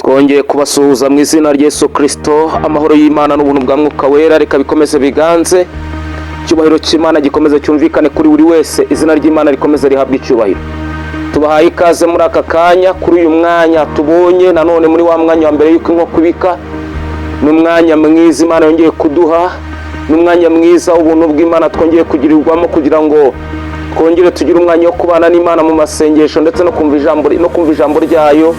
Twongeye kubasuhuza mu izina rya Yesu Kirisito. Amahoro y'Imana n'ubuntu bwa Mwuka Wera reka bikomeze biganze. Icyubahiro cy'Imana gikomeze cyumvikane kuri buri wese. Izina ry'Imana rikomeze rihabwe icyubahiro. Tubahaye ikaze muri aka kanya, kuri uyu mwanya tubonye nanone, muri wa mwanya wa mbere y'uko inkoko ibika. Ni umwanya mwiza Imana yongeye kuduha, ni umwanya mwiza w'ubuntu bw'Imana twongeye kugirirwamo, kugira ngo twongere tugire umwanya wo kubana n'Imana mu masengesho ndetse no kumva ijambo ryayo.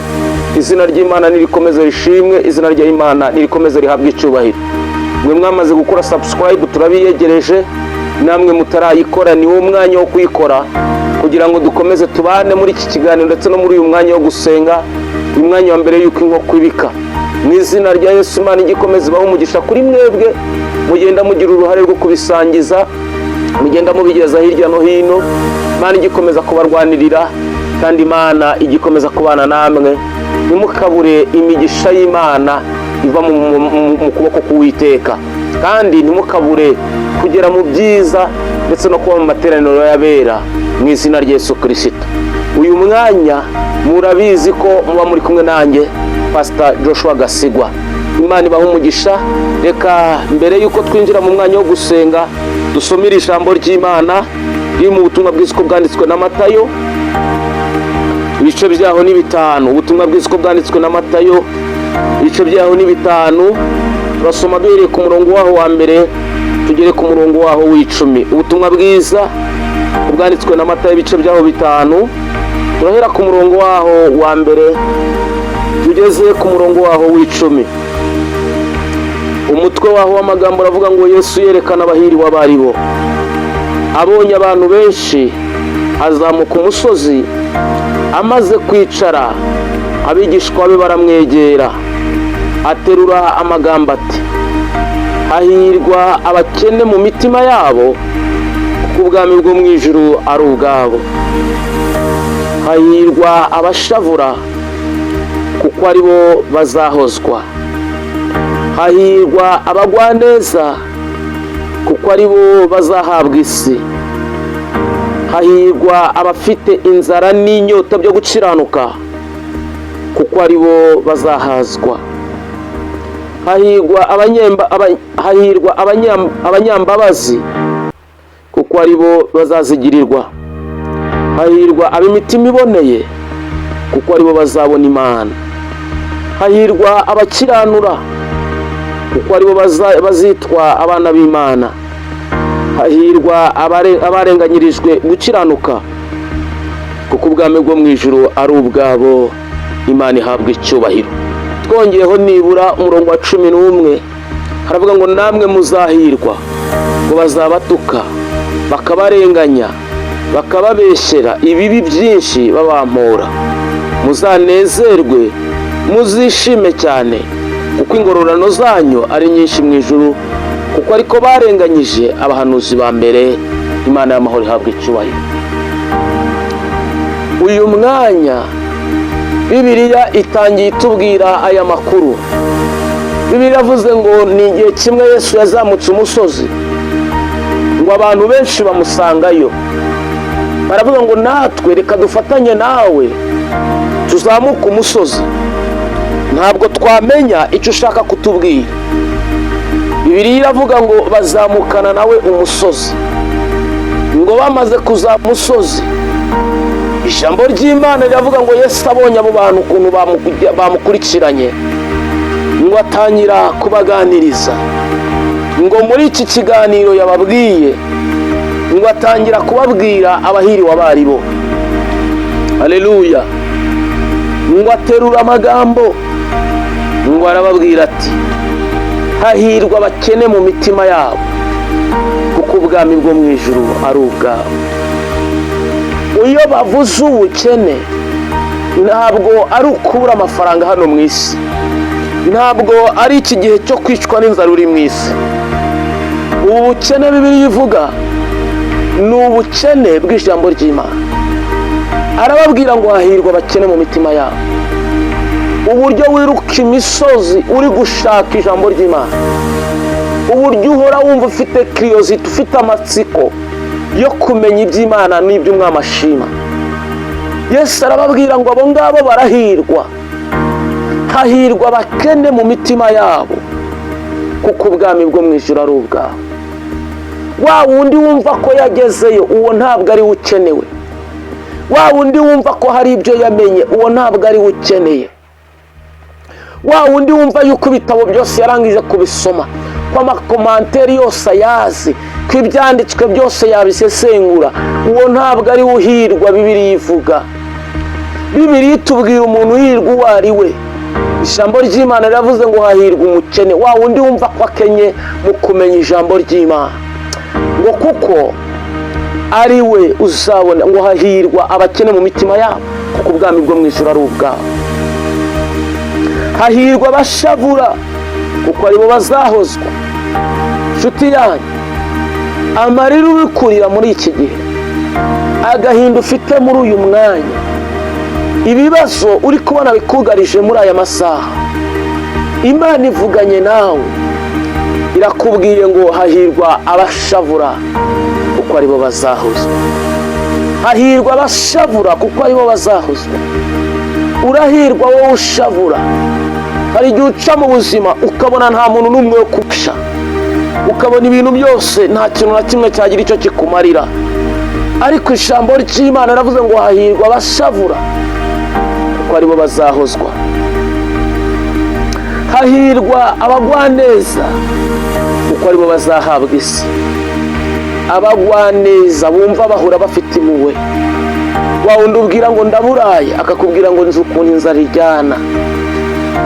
Izina ry'Imana nirikomeze rishimwe, izina ry'Imana nirikomeze rihabwe icyubahiro. Mwe mwamaze gukora subscribe, turabiyegereje. Namwe mutarayikora, ni wo mwanya wo kuyikora kugira ngo dukomeze tubane muri iki kiganiro ndetse no muri uyu mwanya wo gusenga, uyu mwanya wa mbere y'uko inkoko ibika. Mu izina rya Yesu, Imana igikomeza ibahe umugisha kuri mwebwe mugenda mugira uruhare rwo kubisangiza, mugenda mubigeza hirya no hino. Imana igikomeza kubarwanirira kandi Imana igikomeza kubana namwe. Ntimukabure imigisha y'Imana iva mu kuboko k'Uwiteka, kandi ntimukabure kugera mu byiza ndetse no kuba mu materaniro y'abera mu izina rya Yesu Kirisito. Uyu mwanya murabizi ko muba muri kumwe nanjye, Pasita Joshua Gasigwa. Imana ibaha umugisha. Reka mbere y'uko twinjira mu mwanya wo gusenga, dusomere ijambo ry'Imana riri mu Butumwa bwiza uko bwanditswe na Matayo. Ibice byaho ni bitanu. Ubutumwa bwiza uko bwanditswe na Matayo, ibice byaho ni bitanu. Turasoma duhereye ku murongo waho wa mbere tugere ku murongo waho w'10. Ubutumwa bwiza ubwanditswe na Matayo, ibice byaho bitanu, turahera ku murongo waho wa mbere tugeze ku murongo waho w'10. Umutwe waho w'amagambo uravuga ngo: "Yesu yerekana abahiriwe abo ari bo." Abonye abantu benshi, azamuka umusozi. Amaze kwicara, abigishwa be baramwegera. Aterura amagambo ati: "Hahirwa abakene mu mitima yabo, kuko ubwami bwo mu ijuru ari ubwabo. Hahirwa abashavura, kuko ari bo bazahozwa. Hahirwa abagwaneza, kuko ari bo bazahabwa isi. Hahirwa abafite inzara n'inyota byo gukiranuka, kuko ari bo bazahazwa. Hahirwa abanyambabazi, kuko ari bo bazazigirirwa. Hahirwa ab'imitima iboneye, kuko ari bo bazabona Imana. Hahirwa abakiranura, kuko ari bo bazitwa abana b'Imana. Hahirwa abarenganyirijwe gukiranuka, kuko ubwami bwo mu ijuru ari ubwabo." Imana ihabwa icyubahiro. Twongeyeho nibura umurongo wa 11, haravuga ngo: "Namwe muzahirwa, ngo bazabatuka, bakabarenganya, bakababeshyera ibibi byinshi babampora. Muzanezerwe, muzishime cyane, kuko ingororano zanyu ari nyinshi mu ijuru, kuko ariko barenganyije abahanuzi ba mbere." Imana y'amahoro ihabwa icyubahiro. Uyu mwanya Bibiliya itangiye itubwira aya makuru. Bibiliya iravuze ngo ni igihe kimwe Yesu yazamutse umusozi, ngo abantu benshi bamusangayo, baravuga ngo: "Natwe reka dufatanye nawe tuzamuke umusozi, ntabwo twamenya icyo ushaka kutubwira." Bibiliya iravuga ngo bazamukana nawe umusozi. Ngo bamaze kuzamuka umusozi, ijambo ry'Imana riravuga ngo Yesu abonye abo bantu ukuntu bamukurikiranye, ngo atangira kubaganiriza. Ngo muri iki kiganiro yababwiye, ngo atangira kubabwira abahiriwe abo ari bo. Aleluya! Ngo aterura amagambo, ngo arababwira ati: "Hahirwa abakene mu mitima yabo, kuko ubwami bwo mu ijuru ari ubwabo." Iyo bavuze ubukene, ntabwo ari ukubura amafaranga hano mu isi, ntabwo ari iki gihe cyo kwicwa n'inzara uri mu isi. Ubu bukene Bibiliya ivuga ni ubukene bw'ijambo ry'Imana. Arababwira ngo: "Hahirwa abakene mu mitima yabo." Uburyo wiruka imisozi uri gushaka ijambo ry'Imana, uburyo uhora wumva ufite curiosité, ufite amatsiko yo kumenya iby'Imana n'iby'Umwami ashima, Yesu arababwira ngo abo ngabo barahirwa. Hahirwa abakene mu mitima yabo, kuko ubwami bwo mu ijuru ari ubwabo. Wa wundi wumva ko yagezeyo, uwo ntabwo ari we ukenewe. Wa wundi wumva ko hari ibyo yamenye, uwo ntabwo ari we ukeneye. Wa wundi wumva yuko ibitabo byose yarangije kubisoma, ko ama commentaires yose ayazi, ko ibyanditswe byose yabisesengura, uwo ntabwo ari we uhirwa. Bibiliya ivuga, Bibiliya itubwira umuntu uhirwa uwo ari we. Ijambo ry'Imana riravuze ngo hahirwa umukene, wa wundi wumva ko akenye mu kumenya ijambo ry'Imana, ngo kuko ari we uzabona. Ngo hahirwa abakene mu mitima yabo, kuko ubwami bwo mu ijuru ari ubwabo. Hahirwa abashavura, kuko aribo bazahozwa. Nshuti yanyu, amarira uri kurira muri iki gihe, agahinda ufite muri uyu mwanya, ibibazo uri kubona bikugarije muri aya masaha, Imana ivuganye nawe, irakubwiye ngo hahirwa abashavura, kuko aribo bazahozwa. Hahirwa abashavura, kuko aribo bazahozwa. Urahirwa wowe ushavura. Hari igihe uca mu buzima ukabona nta muntu n'umwe wo kugufasha, ukabona ibintu byose nta kintu na kimwe cyagira icyo kikumarira, ariko ijambo ry'Imana riravuze ngo hahirwa abashavura, kuko aribo bazahozwa. Hahirwa abagwaneza, kuko aribo bazahabwa isi. Abagwaneza bumva bahora bafite impuhwe, wa wundi ubwira ngo ndaburaye, akakubwira ngo nzi ukuntu inzara ijyana,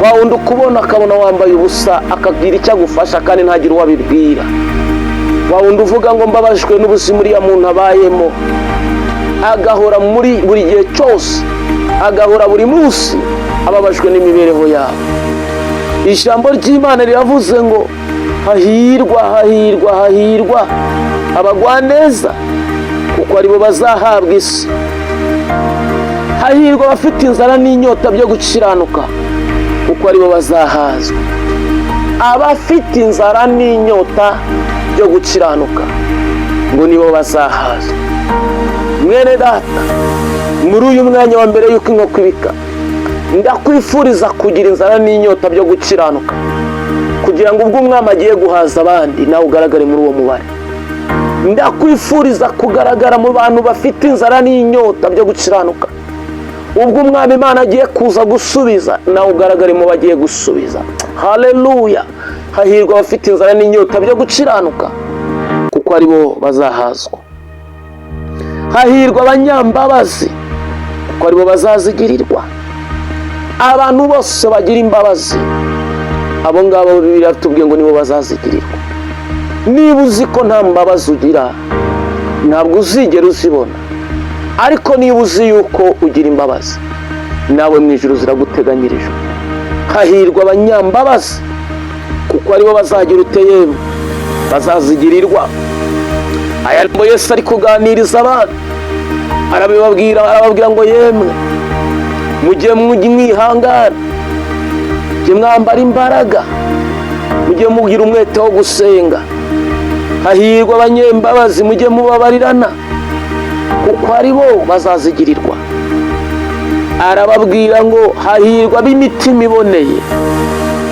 wa wundi ukubona akabona wambaye ubusa, akagira icyo agufasha kandi ntagire uwo abibwira, wa wundi uvuga ngo mbabajwe n'ubuzima uriya muntu abayemo, agahora muri buri gihe cyose, agahora buri munsi ababajwe n'imibereho yabo. Ijambo ry'Imana riravuze ngo hahirwa, hahirwa, hahirwa abagwaneza, kuko aribo bazahabwa isi. Hahirwa abafite inzara n'inyota byo gukiranuka, kuko aribo bazahazwa. Abafite inzara n'inyota byo gukiranuka ngo nibo bazahazwa. Mwene data, muri uyu mwanya wa mbere y'uko inkoko ibika, ndakwifuriza kugira inzara n'inyota byo gukiranuka, kugira ngo ubwo umwami agiye guhaza abandi, nawe ugaragare muri uwo mubare. Ndakwifuriza kugaragara mu bantu bafite inzara n'inyota byo gukiranuka, ubwo umwami Imana agiye kuza gusubiza, nawe ugaragare mu bagiye gusubiza. Haleluya! Hahirwa abafite inzara n'inyota byo gukiranuka, kuko aribo bazahazwa. Hahirwa abanyambabazi, kuko aribo bazazigirirwa. Abantu bose bagira imbabazi, abo ngabo Bibiliya tubwiye ngo nibo bazazigirirwa. Niba uzi ko nta mbabazi ugira, ntabwo uzigera uzibona, ariko niba uzi yuko ugira imbabazi, nawe mu ijuru ziraguteganyirijwe. Hahirwa abanyambabazi, kuko aribo bazagira uteyemo, bazazigirirwa. Aya ngo Yesu ari kuganiriza abantu, arabibabwira, arababwira ngo yemwe, mujye mwihangana, mujye mwambara imbaraga, mujye mugira umwete wo gusenga. Hahirwa abanyembabazi, mujye mubabarirana, kuko ari bo bazazigirirwa. Arababwira ngo hahirwa ab'imitima iboneye,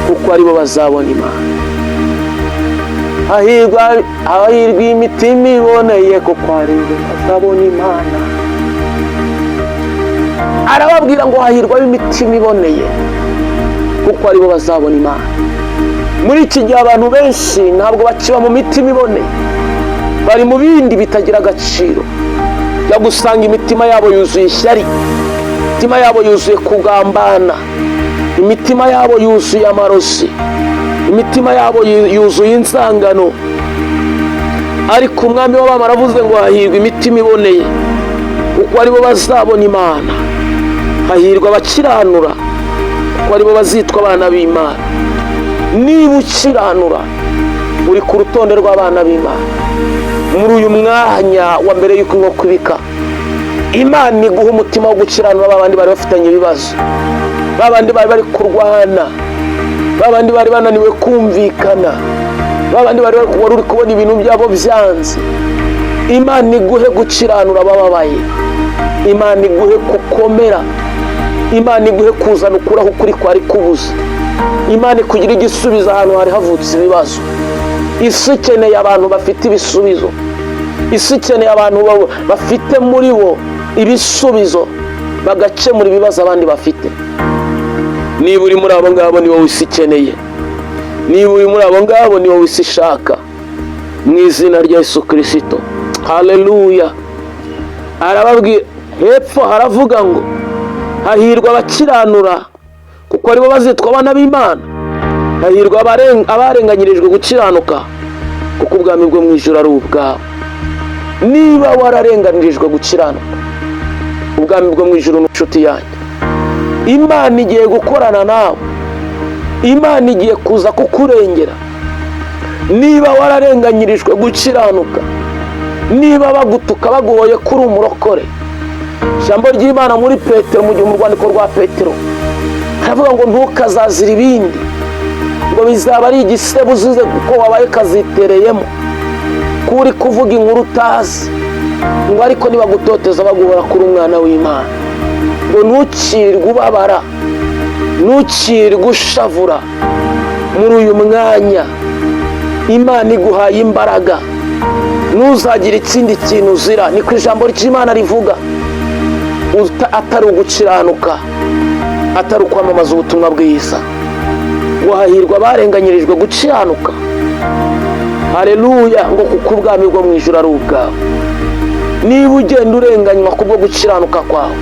kuko aribo bazabona Imana. Hahirwa, hahirwa imitima iboneye, kuko aribo bazabona Imana. Arababwira ngo hahirwa ab'imitima iboneye, kuko aribo bazabona Imana. Muri iki gihe abantu benshi ntabwo bakiba mu mitima iboneye, bari mu bindi bitagira agaciro. Jya gusanga imitima yabo yuzuye ishyari, imitima yabo yuzuye kugambana, imitima yabo yuzuye amarozi, imitima yabo yuzuye inzangano. Ariko umwami w'abami aravuze ngo hahirwa imitima iboneye, kuko aribo bazabona Imana. Hahirwa abakiranura, kuko aribo bazitwa abana b'Imana. Niba ukiranura, uri ku rutonde rw'abana b'Imana. Muri uyu mwanya wa mbere y'uko inkoko ibika, Imana iguha umutima wo gukiranura ba bandi bari bafitanye ibibazo, ba bandi bari bari kurwana, ba bandi bari bananiwe kumvikana, ba bandi bari wari uri kubona ibintu byabo byanze. Imana iguhe gukiranura abababaye, Imana iguhe gukomera. Imana iguhe kuzana ukuraho ukuri kwari kubuze. Imana ikugira igisubizo ahantu hari havutse ibibazo. Isi ikeneye abantu bafite ibisubizo. Isi ikeneye abantu bafite muri bo ibisubizo, bagakemura ibibazo abandi bafite. Niba uri muri abo ngabo, ni wowe isi ikeneye. Niba uri muri abo ngabo, ni wowe isi ishaka, mu izina rya Yesu Kirisito. Haleluya! Arababwira hepfo, haravuga ngo: "Hahirwa abakiranura, kuko aribo bazitwa abana b'Imana. Hahirwa abarenganyirijwe gukiranuka, kuko ubwami bwo mu ijuru ari ubwabo." Niba wararenganirijwe gukiranuka, ubwami bwo mu ijuru ni inshuti yanjye. Imana igiye gukorana nawe, Imana igiye kuza kukurengera. Niba wararenganyirijwe gukiranuka, niba bagutuka baguhoye kuri umurokore, ijambo ry'Imana muri Petero, mu gihe mu rwandiko rwa Petero haravuga ngo: "Ntukazazire ibindi, ngo bizaba ari igisebo uzize kuko wabaye kazitereyemo, ko uri kuvuga inkuru utazi." Ngo ariko nibagutoteza baguhora kuri umwana w'Imana, ngo ntukirirwe ubabara, ntukirirwe ushavura. Muri uyu mwanya Imana iguhaye imbaraga, ntuzagire ikindi kintu uzira, niko ijambo ry'Imana rivuga, atari ugukiranuka, atari ukwamamaza ubutumwa bwiza. Ngo hahirwa abarenganyirijwe gukiranuka, hareruya, ngo kuko ubwami bwo mu ijuru ari ubwawe. Niba ugenda urenganywa kubwo gukiranuka kwawe,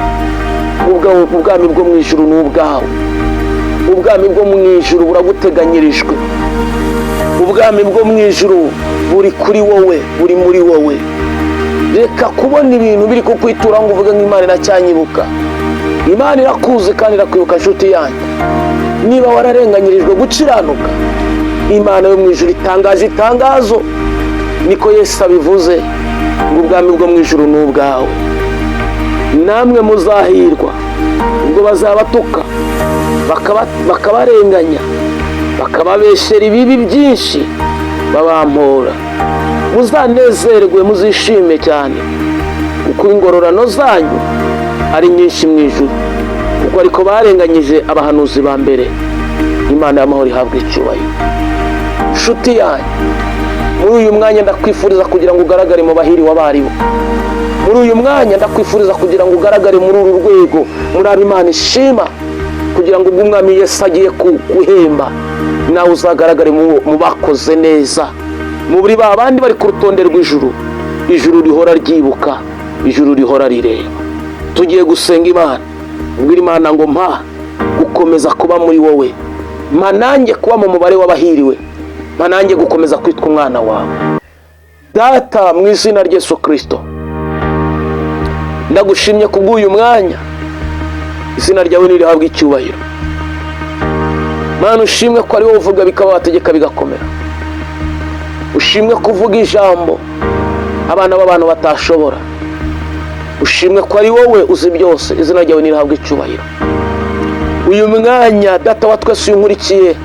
ubwami bwo mu ijuru ni ubwawe. Ubwami bwo mu ijuru buraguteganyirijwe. Ubwami bwo mu ijuru buri kuri wowe, buri muri wowe. Reka kubona ibintu biri kukwitura ngo uvuge ngo Imana iracyanyibuka. Imana irakuzi kandi irakwibuka, nshuti yanjye. Niba wararenganyirijwe gukiranuka, Imana yo mu ijuru itangaje itangazo, niko Yesu abivuze, ngo ubwami bwo mu ijuru ni ubwawe. "Namwe muzahirwa ubwo bazabatuka, bakabarenganya, bakababeshyera ibibi byinshi babampora. Muzanezerwe, muzishime cyane, kuko ingororano zanyu ari nyinshi mu ijuru, kuko ariko barenganyije abahanuzi ba mbere." Imana y'amahoro ihabwa icyubahiro. Nshuti yanyu, muri uyu mwanya ndakwifuriza kugira ngo ugaragare mu bahiriwe abaribo. Muri uyu mwanya ndakwifuriza kugira ngo ugaragare muri uru rwego, muri abo Imana ishima, kugira ngo ubwo Umwami Yesu agiye guhemba, nawe uzagaragare mu bakoze neza, muri ba bandi bari ku rutonde rw'ijuru, ijuru rihora ryibuka, ijuru rihora rireba. Tugiye gusenga Imana. Ubwira Imana ngo: "Mpa gukomeza kuba muri wowe, mpa nanjye kuba mu mubare w'abahiriwe, mpa nanjye gukomeza kwitwa umwana wawe." Data, mu izina rya Yesu Kirisito, ndagushimye kubw'uyu mwanya. Izina ryawe nirihabwe icyubahiro. Mana, ushimwe ko ari wowe uvuga bikaba, wategeka bigakomera. Ushimwe kuvuga ijambo abana b'abantu batashobora. Ushimwe ko ari wowe uzi byose. Izina ryawe nirihabwe icyubahiro. Uyu mwanya, Data wa twese, uyu nkurikiye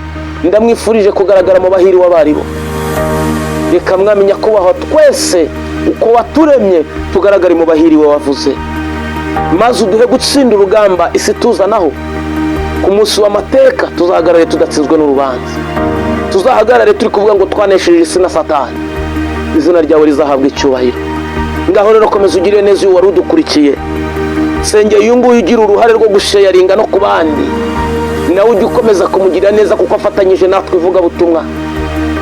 ndamwifurije kugaragara mu bahiriwe abaribo. Reka, Mwami Nyakubahwa, twese uko waturemye tugaragare mu bahiriwe wavuze, maze uduhe gutsinda urugamba isi tuzanaho. Ku munsi w'amateka tuzahagarare tudatsinzwe n'urubanza, tuzahagarare turi kuvuga ngo twanesheje isi na Satani. Izina ryawe rizahabwa icyubahiro. Ngaho rero komeza ugirire neza uyu wari udukurikiye. Sengeye uyu nguyu ugira uruhare rwo gusharinga no ku bandi, nawe ujye ukomeza kumugirira neza kuko afatanyije natwe ivugabutumwa.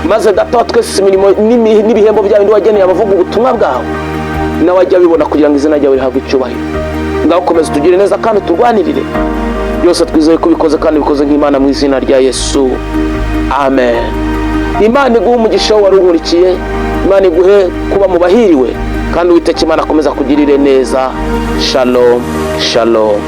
Maze Data wa twese, imirimo n'ibihembo bya bindi wageneye abavuga ubutumwa bwawe, nawe ajya abibona, kugira ngo izina ryawe rihabwe icyubahiro. Ngaho komeza utugire neza kandi uturwanirire. Byose twizeye ko ubikoze kandi ubikoze nk'Imana, mu izina rya Yesu, amen. Imana iguhe umugisha wari unkurikiye. Imana iguhe kuba mu bahiriwe, kandi Uwiteka Imana akomeza kugirire neza. Shalom, shalom.